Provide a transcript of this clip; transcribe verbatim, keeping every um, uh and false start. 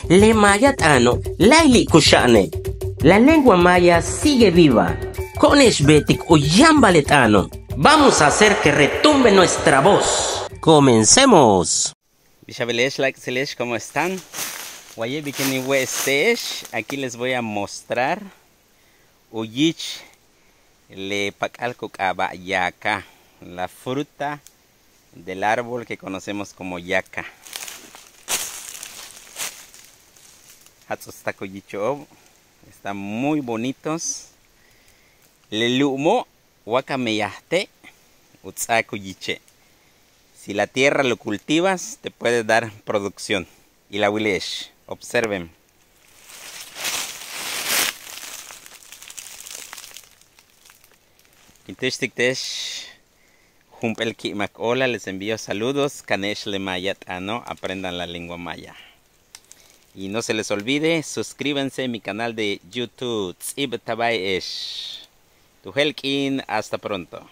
Le maya t'aano' láayli' kuxa'ane'. La lengua maya sigue viva. Ko'one'ex beetik u yáambal le t'aano'. Vamos a hacer que retumbe nuestra voz. Comencemos. Bix a bele'ex láak'tzile'ex, ¿cómo están? Waye' bikin in we'es te'ex, aquí les voy a mostrar u yich le pak'al ku k'aaba' yaca, la fruta del árbol que conocemos como yaca. Jats'uts tak u yicho'ob, están muy bonitos. Le lu'umo' wa ka meyajte' u ts'áak u yiche'. Si la tierra lo cultivas, te puede dar producción. Ilawile'ex, observen. Kin túuxtik te'ex jump'éel ki'imak óolal, les envío saludos. Kane'ex le maya t'aano', aprendan la lengua maya. Y no se les olvide, suscríbanse a mi canal de YouTube, Ts'íibtabáye'ex. Tu jeel k'iin, hasta pronto.